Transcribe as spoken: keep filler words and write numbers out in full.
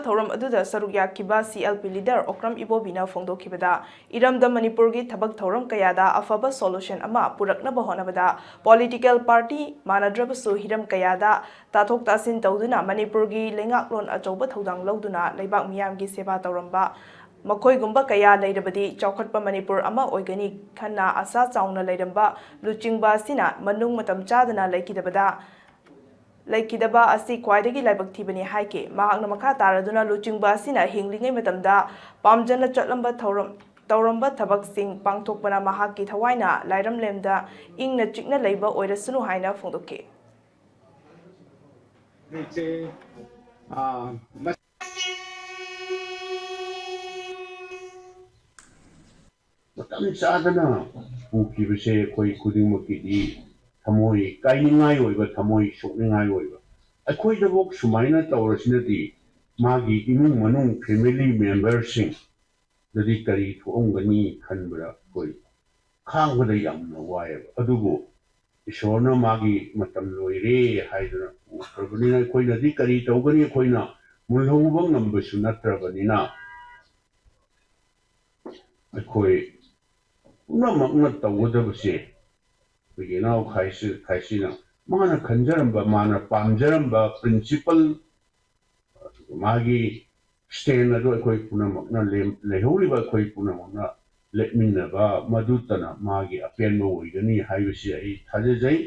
ꯊꯧꯔꯝ ꯑꯗꯨꯗ ꯁꯔꯨꯛ ꯌꯥꯈꯤꯕ C L P leader Okram ꯏꯕꯣꯕꯤꯅ ꯐꯣꯡꯗꯣꯛꯈꯤꯕꯗ, ꯏꯔꯝꯗꯝ ꯃꯅꯤꯄꯨꯔꯒꯤ ꯊꯕꯛ ꯊꯧꯔꯝ ꯀꯌꯥꯗ ꯑꯐꯕ solution ꯑꯃ ꯄꯨꯔꯛꯅꯕ ꯍꯣꯠꯅꯕꯗ political party ꯃꯥꯟꯅꯗ꯭ꯔꯕꯁꯨ ꯍꯤꯔꯝ ꯀꯌꯥꯗ ꯇꯥꯊꯣꯛ ꯇꯥꯁꯤꯟ ꯇꯧꯗꯨꯅ ꯃꯅꯤꯄꯨꯔꯒꯤ ꯂꯩꯉꯥꯛꯂꯣꯟ ꯑꯆꯧꯕ ꯊꯧꯗꯥꯡ ꯂꯧꯗꯨꯅ ꯂꯩꯕꯥꯛ ꯃꯤꯌꯥꯝꯒꯤ ꯁꯦꯕꯥ ꯇꯧꯔꯝꯕ ꯃꯈꯣꯏꯒꯨꯝꯕ ꯀꯌꯥ ꯂꯩꯔꯕꯗꯤ ꯆꯥꯎꯈꯠꯄ ꯃꯅꯤꯄꯨꯔ ꯑꯃ ꯑꯣꯏꯒꯅꯤ ꯈꯟꯅ ꯑꯁꯥ ꯆꯥꯎꯅ ꯂꯩꯔꯝꯕ ꯂꯨꯆꯤꯡꯕ ꯑꯁꯤꯅ ꯃꯅꯨꯡ ꯃꯇꯝ ꯆꯥꯗꯅ ꯂꯩꯈꯤꯗꯕꯗ, ꯂꯩꯈꯤꯗꯕ ꯑꯁꯤ ꯈ꯭ꯋꯥꯏꯗꯒꯤ ꯂꯥꯏꯕꯛ ꯊꯤꯕꯅꯤ ꯍꯥꯏꯈꯤ꯫ ꯃꯍꯥꯛꯅ ꯃꯈꯥ ꯇꯥꯔꯗꯨꯅ ꯂꯨꯆꯤꯡꯕ ꯑꯁꯤꯅ ꯍꯤꯡꯂꯤꯉꯩ ꯃꯇꯝꯗ ꯄꯥꯝꯖꯅ ꯆꯠꯂꯝꯕ ꯊꯧꯔꯝ, ꯇꯧꯔꯝꯕ ꯊꯕꯛꯁꯤꯡ ꯄꯥꯡꯊꯣꯛꯄꯅ ꯃꯍꯥꯛꯀꯤ ꯊꯋꯥꯏꯅ ꯂꯥꯏꯔꯝꯂꯦꯝꯗ ꯏꯪꯅ ꯆꯤꯛꯅ ꯂꯩꯕ ꯑꯣꯏꯔꯁꯅꯨ ꯍꯥꯏꯅ ꯐꯣꯡꯗꯣꯛꯈꯤ꯫ ꯂꯩꯁꯦ꯫ ꯑꯥ, ꯃ- ꯃꯇꯝ ꯆꯥꯗꯅ ꯄꯨꯈꯤꯕꯁꯦ ꯑꯩꯈꯣꯏ ꯈꯨꯗꯤꯡꯃꯛꯀꯤꯗꯤ ꯊꯃꯣꯏ ꯀꯥꯏꯅꯤꯡꯉꯥꯏ ꯑꯣꯏꯕ, ꯊꯃꯣꯏ ꯁꯣꯛꯅꯤꯡꯉꯥꯏ ꯑꯣꯏꯕ꯫ ꯑꯩꯈꯣꯏꯗꯐꯧ ꯁꯨꯃꯥꯏꯅ ꯇꯧꯔꯁꯤꯅꯗꯤ ꯃꯥꯒꯤ ꯏꯃꯨꯡ ꯃꯅꯨꯡ, family memberꯁꯤꯡꯗꯗꯤ ꯀꯔꯤ ꯊꯣꯛꯑꯝꯒꯅꯤ ꯈꯟꯕꯗ ꯑꯩꯈꯣꯏ ꯈꯥꯡꯕꯗ ꯌꯥꯝꯅ ꯋꯥꯏꯑꯦꯕ꯫ ꯑꯗꯨꯕꯨ ꯏꯁꯣꯔꯅ ꯃꯥꯒꯤ ꯃꯇꯝ ꯂꯣꯏꯔꯦ ꯍꯥꯏꯗꯨꯅ ꯄꯨꯈ꯭ꯔꯕꯅꯤꯅ ꯑꯩꯈꯣꯏꯅꯗꯤ ꯀꯔꯤ ꯇꯧꯒꯅꯤ? ꯑꯩꯈꯣꯏꯅ ꯃꯨꯜꯍꯧꯕ ꯉꯝꯕꯁꯨ ꯅꯠꯇ꯭ꯔꯕꯅꯤꯅ ꯑꯩꯈꯣꯏ ꯄꯨꯝꯅꯃꯛꯅ ꯇꯧꯒꯗꯕꯁꯦ ꯑꯩꯈꯣꯏꯒꯤ ꯏꯅꯥꯎ ꯈꯥꯏꯁꯤ-, ꯈꯥꯏꯁꯤꯅ ꯃꯥꯅ ꯈꯟꯖꯔꯝꯕ, ꯃꯥꯅ ꯄꯥꯝꯖꯔꯝꯕ principle, ꯃꯥꯒꯤ stand ꯑꯗꯨ ꯑꯩꯈꯣꯏ ꯄꯨꯝꯅꯃꯛꯅ ꯂꯦꯝ-, ꯂꯩꯍꯧꯔꯤꯕ ꯑꯩꯈꯣꯏ ꯄꯨꯝꯅꯃꯛꯅ ꯂꯦꯞꯃꯤꯟꯅꯕ, ꯃꯗꯨꯇꯅ ꯃꯥꯒꯤ ꯑꯄꯦꯟꯕ ꯑꯣꯏꯒꯅꯤ ꯍꯥꯏꯕꯁꯤ ꯑꯩ ꯊꯥꯖꯖꯩ꯫